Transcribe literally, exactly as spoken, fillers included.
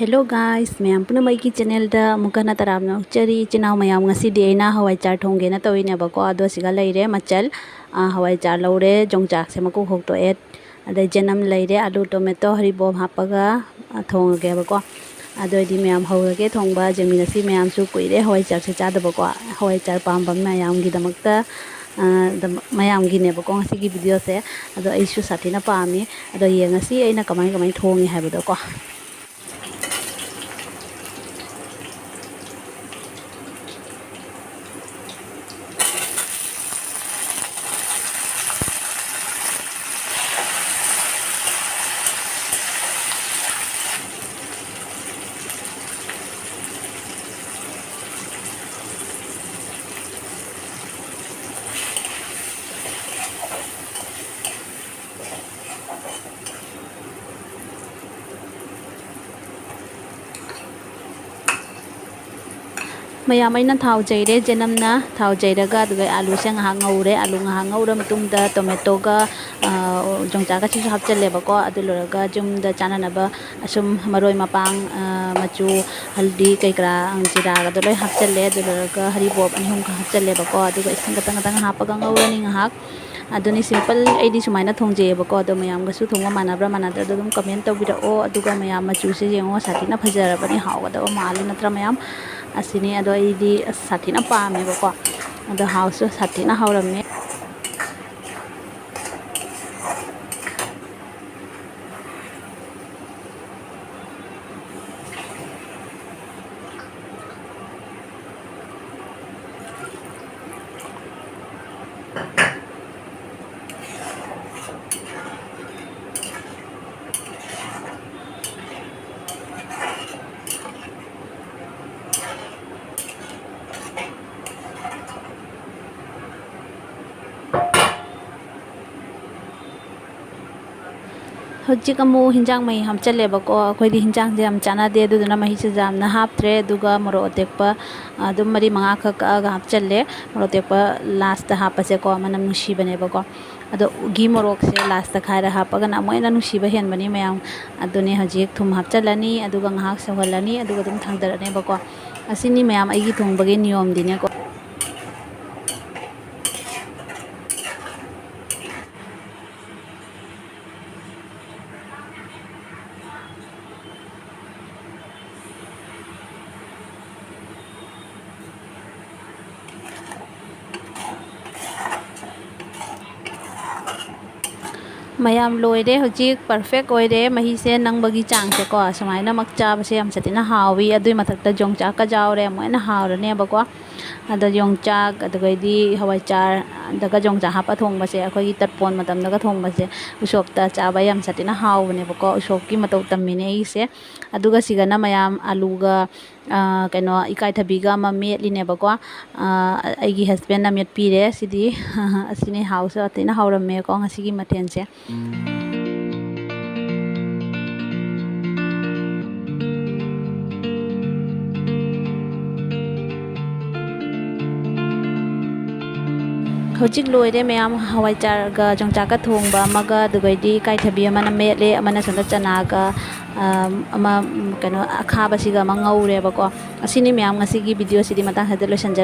Hello guys, ꯃꯌꯥꯝ ꯄꯨꯝꯅꯃꯛꯀꯤ channelꯗ ꯑꯃꯨꯛꯀ ꯍꯟꯅ ꯇꯔꯥꯝꯅ ꯑꯣꯛꯆꯔꯤ꯫ ꯏꯆꯤꯟ ꯏꯅꯥꯎ ꯃꯌꯥꯝ, ꯉꯁꯤꯗꯤ ꯑꯩꯅ ꯍꯋꯥꯏꯖꯥꯔ ꯊꯣꯡꯒꯦꯅ ꯇꯧꯔꯤꯅꯦꯕꯀꯣ꯫ ꯑꯗꯣ ꯁꯤꯒ ꯂꯩꯔꯦ ꯃꯆꯜ, ꯑꯥ, ꯍꯋꯥꯏꯖꯥꯔ ꯂꯧꯔꯦ, ꯌꯣꯡꯆꯥꯛꯁꯦ ꯃꯀꯨ ꯈꯣꯛꯇꯣꯛꯑꯦ, ꯑꯗꯩ ꯆꯅꯝ ꯂꯩꯔꯦ, ꯑꯂꯨ, tomato, ꯍꯔꯤꯕꯣꯞ ꯍꯥꯞꯄꯒ, ꯑꯥ, ꯊꯣꯡꯉꯒꯦꯕꯀꯣ꯫ ꯑꯗꯨ ꯑꯣꯏꯗꯤ ꯃꯌꯥꯝ ꯍꯧꯔꯒꯦ ꯊꯣꯡꯕ꯫ ꯖꯦꯃꯤꯟ, ꯉꯁꯤ ꯃꯌꯥꯝꯁꯨ ꯀꯨꯏꯔꯦ ꯍꯋꯥꯏꯖꯥꯔꯁꯦ ꯆꯥꯗꯕꯀꯣ꯫ ꯍꯋꯥꯏꯖꯥꯔ ꯄꯥꯝꯕ ꯃꯌꯥꯝꯒꯤꯗꯃꯛꯇ, ꯑꯥ, ꯗꯃꯛ-, ꯃꯌꯥꯝꯒꯤꯅꯦꯕꯀꯣ ꯉꯁꯤꯒꯤ videoꯁꯦ꯫ ꯑꯗꯣ ꯑꯩꯁꯨ ꯁꯥꯊꯤꯅ ꯄꯥꯝꯃꯤ꯫ ꯑꯗꯣ ꯌꯦꯡꯉꯁꯤ ꯑꯩꯅ ꯀꯃꯥꯏ ꯀꯃꯥꯏ ꯊꯣꯡꯉꯤ ꯍꯥꯏꯕꯗꯣꯀꯣ꯫ ꯃꯌꯥꯝ, ꯑꯩꯅ ꯊꯥꯎ ꯆꯩꯔꯦ, ꯆꯅꯝꯅ ꯊꯥꯎ ꯆꯩꯔꯒ, ꯑꯗꯨꯒ ꯑꯥꯂꯨꯁꯦ ꯉꯥꯏꯍꯥꯛ ꯉꯧꯔꯦ꯫ ꯑꯥꯂꯨ ꯉꯥꯏꯍꯥꯛ ꯉꯧꯔ ꯃꯇꯨꯡꯗ tomatoꯒ, ꯑ, ꯌꯣꯡꯆꯥꯛꯀꯁꯤꯁꯨ ꯍꯥꯞꯆꯜꯂꯦꯕꯀꯣ꯫ ꯑꯗꯨ ꯂꯣꯏꯔꯒ ꯌꯨꯝꯗ ꯆꯥꯅꯅꯕ ꯑꯁꯨꯝ ꯃꯔꯣꯏ ꯃꯄꯥꯡ, ꯑ, ꯃꯆꯨ, ꯍꯜꯗꯤ ꯀꯩꯀꯔꯥ, ꯑ, ꯖꯤꯔꯥꯒꯗꯣ ꯂꯣꯏ ꯍꯥꯞꯆꯜꯂꯦ꯫ ꯑꯗꯨ ꯂꯣꯏꯔꯒ ꯍꯔꯤꯕꯣꯞ ꯑꯅꯤ ꯑꯍꯨꯝꯈꯛ ꯍꯥꯞꯆꯜꯂꯦꯕꯀꯣ꯫ ꯑꯗꯨꯒ ꯏꯁꯤꯡ ꯈꯇꯪ ꯈꯇꯪ ꯍꯥꯞꯄꯒ ꯉꯧꯔꯅꯤ ꯉꯥꯏꯍꯥꯛ꯫ ꯑꯗꯨꯅꯤ simple, ꯑꯩꯗꯤ ꯁꯨꯃꯥꯏꯅ ꯊꯣꯡꯖꯩꯌꯦꯕꯀꯣ꯫ ꯑꯗꯣ ꯃꯌꯥꯝꯒꯁꯨ ꯊꯣꯡꯕ ꯃꯥꯟꯅꯕ꯭ꯔꯥ ꯃꯥꯟꯅꯗꯕ꯭ꯔꯥ ꯑꯗꯨꯝ comment ꯇꯧꯕꯤꯔꯛꯑꯣ꯫ ꯑꯗꯨꯒ ꯃꯌꯥꯝ, ꯃꯆꯨꯁꯦ ꯌꯦꯡꯉꯣ, ꯁꯥꯊꯤꯅ ꯐꯖꯔꯕꯅꯤ, ꯍꯥꯎꯒꯗꯕ ꯃꯥꯜꯂꯤ ꯅꯠꯇ꯭ꯔꯥ ꯃꯌꯥꯝ? ꯑꯁꯤꯅꯤ꯫ ꯑꯗꯣ ꯑꯩꯗꯤ ꯑꯁ ꯁꯥꯊꯤꯅ ꯄꯥꯝꯃꯦꯕꯀꯣ꯫ ꯑꯗꯣ ꯍꯥꯎꯁꯨ ꯁꯥꯊꯤꯅ ꯍꯥꯎꯔꯝꯃꯦ꯫ ꯍꯧꯖꯤꯛ ꯑꯃꯨꯛ ꯍꯤꯟꯖꯥꯡ ꯃꯍꯤ ꯍꯥꯞꯆꯜꯂꯦꯕꯀꯣ꯫ ꯑꯩꯈꯣꯏꯗꯤ ꯍꯤꯟꯖꯥꯡꯁꯦ ꯌꯥꯝ ꯆꯥꯟꯅꯗꯦ, ꯑꯗꯨꯗꯨꯅ ꯃꯍꯤꯁꯦ ꯌꯥꯝꯅ ꯍꯥꯞꯇ꯭ꯔꯦ꯫ ꯑꯗꯨꯒ ꯃꯣꯔꯣꯛ ꯑꯇꯦꯛꯄ ꯑꯗꯨꯝ ꯃꯔꯤ ꯃꯉꯥꯈꯛ ꯀꯛꯑꯒ ꯍꯥꯞꯆꯜꯂꯦ꯫ ꯃꯣꯔꯣꯛ ꯑꯇꯦꯛꯄ lastꯇ ꯍꯥꯞꯄꯁꯦꯀꯣ, ꯃꯅꯝ ꯅꯨꯡꯁꯤꯕꯅꯦꯕꯀꯣ꯫ ꯑꯗꯣ ꯘꯤ ꯃꯣꯔꯣꯛꯁꯦ ꯂꯥꯁꯇ ꯈꯥꯏꯔ ꯍꯥꯞꯄꯒꯅ ꯑꯃꯨꯛ ꯍꯦꯟꯅ ꯅꯨꯡꯁꯤꯕ ꯍꯦꯟꯕꯅꯤ ꯃꯌꯥꯝ꯫ ꯑꯗꯨꯅꯦ ꯍꯧꯖꯤꯛ ꯊꯨꯝ ꯍꯥꯞꯆꯤꯜꯂꯅꯤ, ꯑꯗꯨꯒ ꯉꯥꯏꯍꯥꯛ ꯁꯧꯍꯜꯂꯅꯤ, ꯑꯗꯨꯒ ꯑꯗꯨꯝ ꯊꯥꯡꯗꯔꯅꯦꯕꯀꯣ꯫ ꯑꯁꯤꯅꯤ ꯃꯌꯥꯝ ꯑꯩꯒꯤ ꯊꯣꯡꯕꯒꯤ ꯅꯤꯌꯣꯝꯗꯤꯅꯦꯀꯣ꯫ ꯃꯌꯥꯝ ꯂꯣꯏꯔꯦ, ꯍꯧꯖꯤꯛ perfect ꯑꯣꯏꯔꯦ꯫ ꯃꯍꯤꯁꯦ ꯅꯪꯕꯒꯤ ꯆꯥꯡꯁꯦꯀꯣ, ꯁꯨꯃꯥꯏꯅꯃꯛ ꯆꯥꯕꯁꯦ ꯌꯥꯝ ꯁꯥꯊꯤꯅ ꯍꯥꯎꯋꯤ꯫ ꯑꯗꯨꯏ ꯃꯊꯛꯇ ꯌꯣꯡꯆꯥꯛꯀ ꯌꯥꯎꯔꯦ, ꯑꯃꯨꯛ ꯍꯦꯟꯅ ꯍꯥꯎꯔꯅꯦꯕꯀꯣ꯫ ꯑꯗ ꯌꯣꯡꯆꯥꯛ, ꯑꯗꯨꯒꯩꯗꯤ ꯍꯋꯥꯏꯖꯥꯔꯗꯒ ꯌꯣꯡꯆꯥꯛ ꯍꯥꯞꯄ ꯊꯣꯡꯕꯁꯦ, ꯑꯩꯈꯣꯏꯒꯤ ꯇꯔꯄꯣꯟ ꯃꯇꯝꯗꯒ ꯊꯣꯡꯕꯁꯦ, ꯎꯁꯣꯞꯇ ꯆꯥꯕ ꯌꯥꯝ ꯁꯥꯊꯤꯅ ꯍꯥꯎꯕꯅꯦꯕꯀꯣ꯫ ꯎꯁꯣꯞꯀꯤ ꯃꯇꯧ ꯇꯝꯃꯤꯅꯦ ꯑꯩꯁꯦ꯫ ꯑꯗꯨꯒ ꯁꯤꯒꯅ ꯃꯌꯥꯝ ꯑꯂꯨꯒ, ꯑ, ꯀꯩꯅꯣ, ꯏꯀꯥꯏꯊꯕꯤꯒ ꯑꯃ ꯃꯦꯠꯂꯤꯅꯦꯕꯀꯣ꯫ ꯑ, ꯑꯩꯒꯤ husbandꯅ ꯃꯦꯠꯄꯤꯔꯦ ꯁꯤꯗꯤ꯫ ꯑꯁꯤꯅꯤ ꯍꯥꯎꯁꯨ ꯁꯥꯊꯤꯅ ꯍꯥꯎꯔꯝꯃꯦꯀꯣ ꯉꯁꯤꯒꯤ ꯃꯊꯦꯜꯁꯦ꯫ ꯍꯧꯖꯤꯛ ꯂꯣꯏꯔꯦ ꯃꯌꯥꯝ, ꯍꯋꯥꯏꯖꯥꯔꯒ ꯌꯣꯡꯆꯥꯛꯀ ꯊꯣꯡꯕ ꯑꯃꯒ, ꯑꯗꯨꯒꯩꯗꯤ ꯏꯀꯥꯏꯊꯕꯤ ꯑꯃꯅ ꯃꯦꯠꯂꯦ, ꯑꯃꯅ ꯁꯣꯝꯗ ꯆꯅꯥꯒ, ꯑ, ꯑꯃ, ꯎꯝ, ꯀꯩꯅꯣ, ꯑꯈꯥꯕꯁꯤꯒ ꯑꯃ ꯉꯧꯔꯦꯕꯀꯣ꯫ ꯑꯁꯤꯅꯤ ꯃꯌꯥꯝ, ꯉꯁꯤꯒꯤ videoꯁꯤꯗꯤ ꯃꯇꯥꯡ ꯑꯁꯤꯗ ꯂꯣꯏꯁꯤꯟꯖꯔꯒꯦ꯫